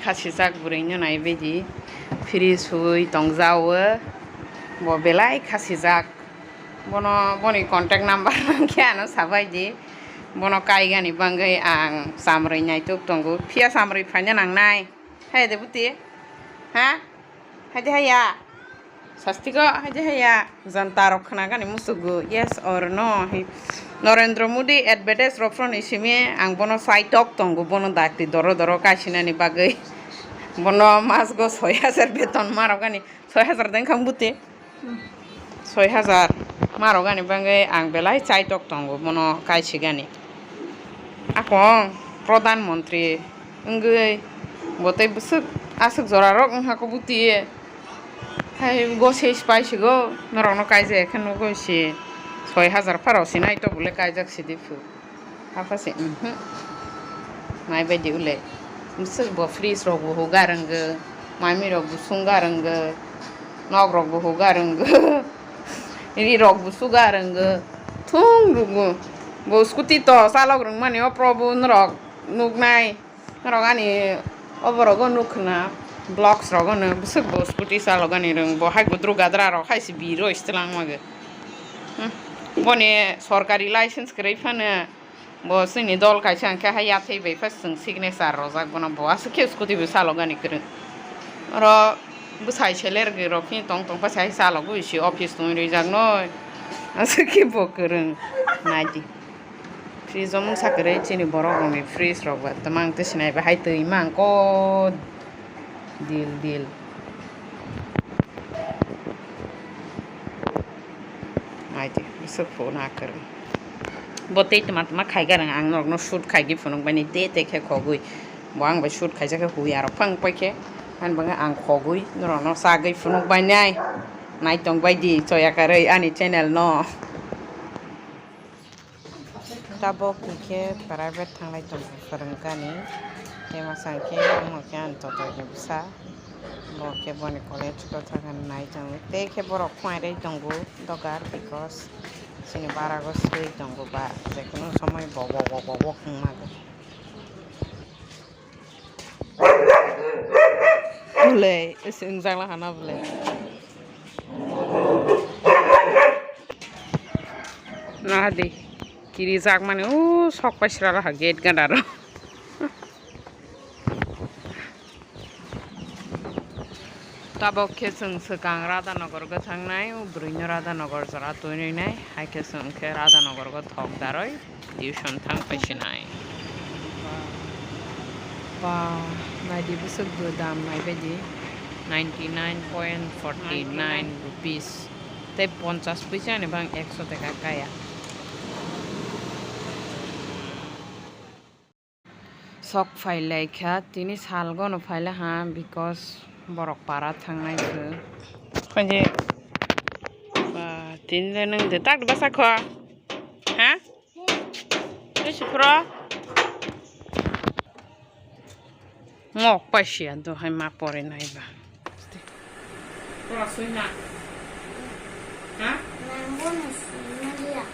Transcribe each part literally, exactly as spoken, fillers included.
Khasijak bwrwino naibaidi free sui tongjawo, bo belai khasijak. Bono, boni contact number khe ano sabaidi. Bono kaigani bagwi ang chamrwi naituk tongo. Phiya chamrwi phaina nangnai. Hai de buti? Ha? Hai de haya? Sastiko hai de haya? Janta rok khna gani musugo, yes or no? Hi. Narendra Modi advertise rok phano ni simi ang bono saitok tongo, bono dakti doro doro kaisinani bagwi. Bono masgo soi hajar beton marok gani. Soi hajar deng khang buti? Soi hajar marok gani bagwi ang belai chaitok tongo bono kaisi gani. Akong Pradhan Mantri wngwi bo tei bwswk aswk jora rok wngkha kho buti. Hai go se pai sigo norokno kaijak khe nugwi si soi hajar pharo si nai to bole kaijak sidi phu. Apha se, mhm. Nai bai di ule. Bwswk bo fridge rok bo huga rwngwi, mami rok bo sunga rwngwi, nok rok bo huga rwngwi, ri rok bo suga rwngwi. Thung rwngwi. Bo scooty to chalok rwngmani o probo norok nuknai. Norok ani oborogo nuk khna vlogs rogo no bwswk bo scooty chalok ani rwng bo hai gudru gadra rok hai se biro se twlang mage. Hmm. Boni sorkari license kwrwi phano bo chini dol kaisa hwnkhe hai yathai bai pha chwng signature rojak bono bo aswk khe scooty bo chalok ani kwrwng. Oro bwsai seler rok khe tong tong pha sai chalok bo si office tong rijak noi aswk khe bo kwrwng naidi. Fridge o mungsa kwrwi chini borok rokni fridge rok ba twmang twi sinai bahai twi mangkho dil dil. Naidi bwswk phone akwrwi. Bo tei twma twma khaikha rwng ang norokno shoot khaigwi phunukbaini te te khe khogwi. Bo ang bai shoot khaijak khe hwi arok phang paikhe. Ani bagwi ang khogwi norokno chagwi phunukbainai. Naitong baidi choya karwi ani channel no. Tabok hwnkhe private thanglai tongo kwrwngkani, tei masa hwnkhe omo khe ani totoni bwsa, bo khe boni college o thangkha nai tongo, tei khe borok phuairwi tongo dogar, because chini barago swi tongo ba, jekunu somoi bok bok wngmani. Bwle, ese wngjakla hana bwle. Nahadi, kirijak mani, o sok paisra raha gate gana ro. Tabok khe chwng swkang Radhanagar gothangnai, o bwrwino Radhanagar jora twi rwnai, hai khe chwng khe Radhanagar go thok daroi tuition thang paisinai. Ba, naidi bwswk bo dam naibaidi, ninety nine point forty nine rupees, tei ponchas puisa ni bang ekso taka kaya. Sok phai lai kha, tini salgo no phai lai ha, because borok para thangnai se. Khaje, ba, tini le nwng de tak basa kho. Ha? Tei si phro? Ngok paisi ya, do hai ma pore nai ba. Pora sui na. Ha? Nang bono sui na liya.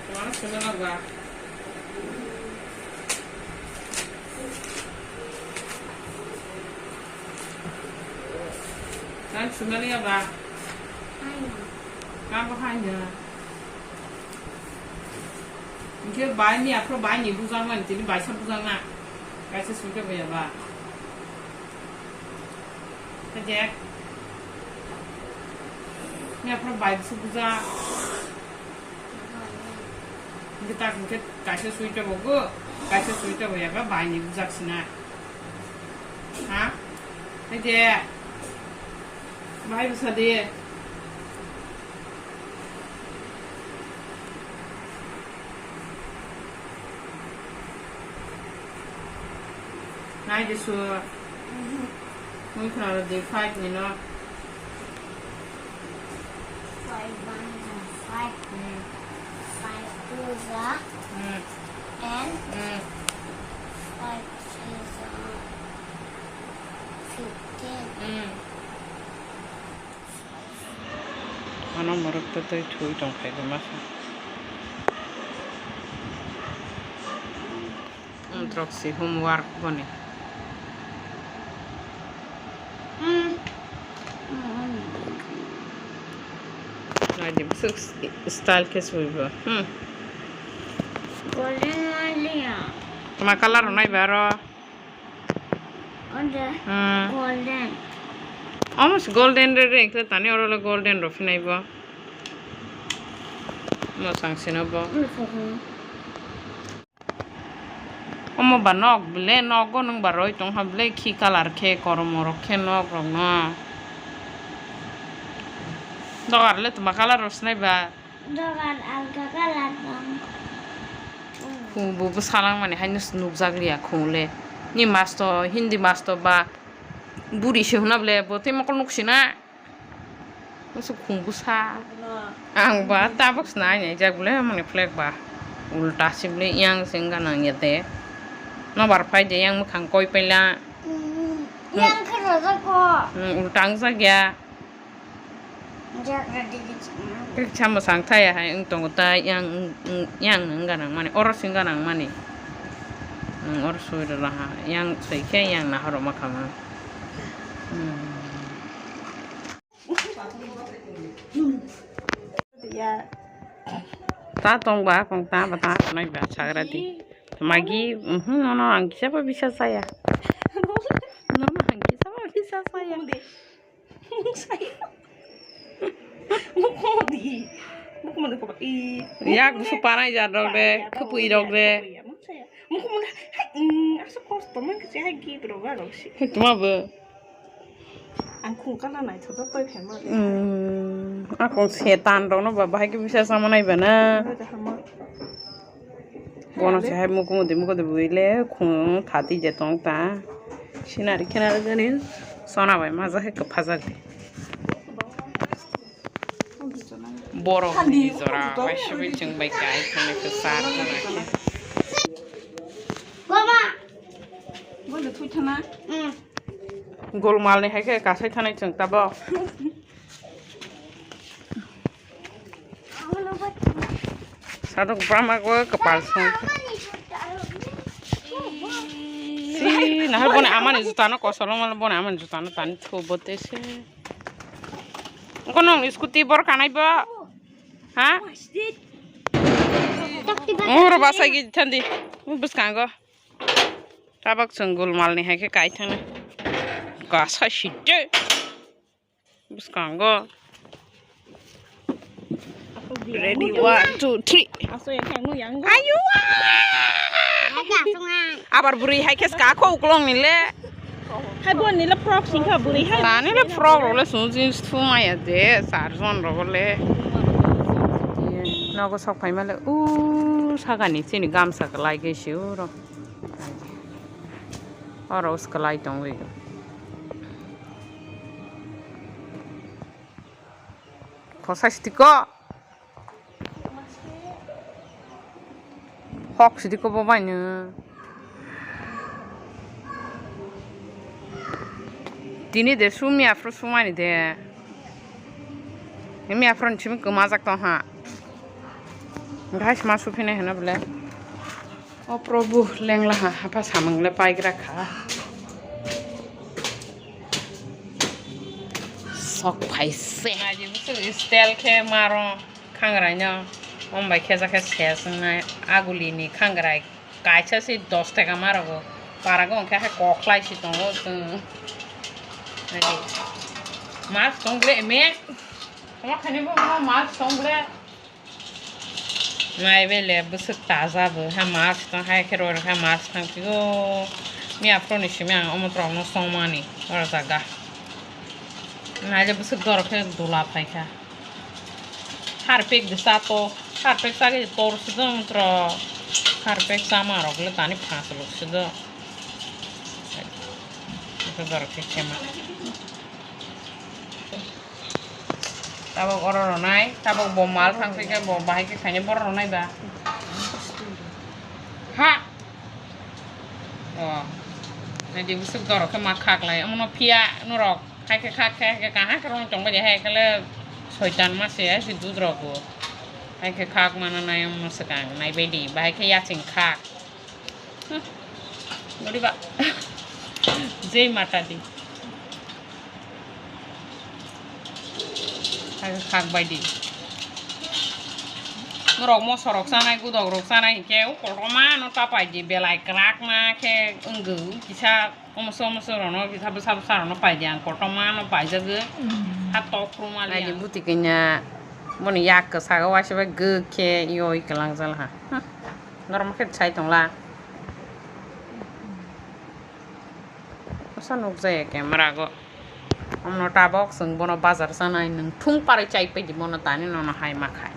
Pora sui na ba. Nang sui na liya ba. Hai na. Ka ba hai na. Hingke bai ni aphro bai ni bujang mani tini baisa bujang na. Kaisa sui ke baya ba. Kajak. Ni aphro bai bisu buja. Hingke tak hingke kaisa sui tebo go. Kaisa sui tebo ya ba bai ni bujak sina. Ha? Hingke. Bai bisa de. Nai de su. Mhm. Mui khna ro de five ni no. Five one za five. Hmm. Five two za Hmm. Ten. Hmm. Five three za fifteen. Hmm. Ano morok to twi thui tong phai bo masa. Wngtrok si homework boni. Bwswk style khe swibo. Hmm. Golden waliya. Tma colour rwnai ba aro? Ode. Hmm. Golden. Omo se golden re re, tani oro le golden rw phinai bo. Mwchang sino bo. Omo ba nok bile, nogo nwng ba roi tong ha bile, khi colour khe, kormo rok khe nok rok no. Dogar le tma colour rw swnai ba? Dogar alga colour tong. Khung bo bwsa lang mani haino nukjak liya khung le. Ni masto, Hindi masto ba buri se hwnna bile, bo tei mokol nuk sina. Masa khung bwsa. Ang ba tabuk sna ai naijak bole, mani flag ba ulta se bole, yang se wngkha nang ya de. Nobar phai de, yang mwkhang koi paila. Hmm, yang khe rojak ko. Hmm, ulta wngjak ya. Jagra digi chama. Kisa mwsang thaya hai wng tongo ta, yang, yang wngkha nang mani, oro se wngkha nang mani. Hmm, oro soi rwla ha, yang soi khe yang nahoro ma kha ma. Hmm. Ta tong ba kong ta ba ta nai ba sagra di. Magi, mhm, nono ang kisa ba bisa saya. Nono ang kisa ba bisa saya. Yak busu panai ja rok de, khupui rok de. Tuma bo. Ang khung kana naithok toi phaima. Hmm, akong setan rokno ba bahai khe bisa sama nai bana. Bono se hai mukumudi mukumudi buile khung thati je tong ta. Sinari khenari gani sona bai maja hai kwphajak di. Borok ni jora bai sibui chwng bai kai thangni kwchar jora khe. Mama. Bondo thui thana. Mm. Golmal ni hai khe kasai thanai chwng tabo. Sadok bama go kwpal song. Si, nahar boni amani juta no kosolo mal boni amani juta no tani thu bote se. Kono scooty bor kanai bo. Ha? Oro basai gi thandi. Bwskango. Tabak chwng golmal ni hai khe kai thangna. Kasa side. Bwskango. Ready, one, two, three. Ayo! Abar bwrwi hai khe ska kho uklong ni le. Hai bo ni le frog sing kha bwrwi hai. Tani le frog rok le sung jeans thu maya je, char jon rok le. Nogo sok phai ma le, u sakani chini gamsa kwlai khe se uro. Oro swkwlai tongwi. Khosai sitiko. Hok sitiko bo baino. Tini de sumya phru sumani de. Mia phru ni simi kwmajak tong ha. Ghai sma suphinai hwno bole. O Probhu, lengla ha, hapha samung le paigra kha. Sok phai se. Naidi busu style khe maro khangrai no. Om bai khe ja khe ses wngnai aguli ni khangrai. Kaisa se dos taka ma rogo. Para go hwnkhe hai kok khlai se tongo chwng. Naidi. Mas tong ble me. Tama khani bo mas tong ble. Nai bele bwswk taja bo, ha mas tang hai khe roi rok ha mas tang phio. Mia phone ni simi ang omo rok no song mani oro jaga. Nai le bwswk dor khe dula phai kha. Harpik de sa to, harpik sa ge tor si do omo rok. Harpik sa ma rok le tani phas lok si do. Ito dor khe khema. Tabok oro ronai, tabok bo mal thang khe bo bahai khe khaini boro ronai ba. Ha. O. Naidi bwswk dorok khe ma khaklai. Omono phiya norok. Hai khe khak khe, hai khe kaham khe rong chong bai hai khe le soitan ma se, hai se dudrok bo. Hai khe khak mana nai omono swkang nai bai di. Bahai khe yaching khak. Hmm. Goriba. Jai Mata Di. Khak, khak bai di. Norok moso rok chanai, gudok rok chanai hinkhe o kotorma no ta paidi, belai kwrak ma khe wngwi kisa omoso omoso rok no, kisa bwsa bwsa rok no paidi ang, kotorma no paijagwi. Ha tok ruma li. Ani buti kanya boni yak kwsago waisa bai gwi khe yoi kwlangjal ha. Norok ma khe sai tongla. Asa nukjaya camera go. Omno tabok chwng bono bazar chanai, nwng thung parwi chai paidi bono tani nono hai ma khai.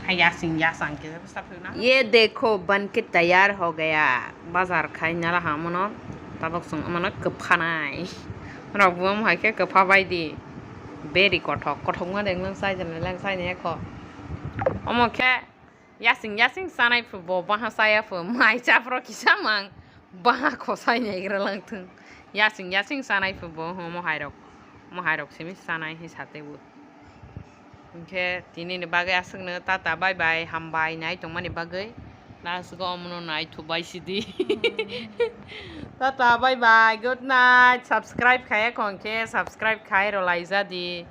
Hai yasing yasang kisa bwsa phiyokna. Ye dekho, banke tayar ho gaya. Bazar khai nala ha mono. Tabok chwng omono kwphanai. Rok bo omo hai khe kwpha baidi. Beri kothok, kothok ma deng lang sai jani lang sai ni ekho. Omo khe yasing yasing chanai phu bo baha chaya phu. Mai chapro kisa mang. Baha khosai naigra langthung. Yasing yasing chanai phu bo, ho, mohai rok, mohai rok simi chanai hi satwi bo. Hinkhe tini ni bagwi aswkno tata bye bye, hambai nai tongmani bagwi. Last go omono nai thubai sidi. Tata bye bye, good night. Subscribe khaya khon khe subscribe khai rwlai jadi.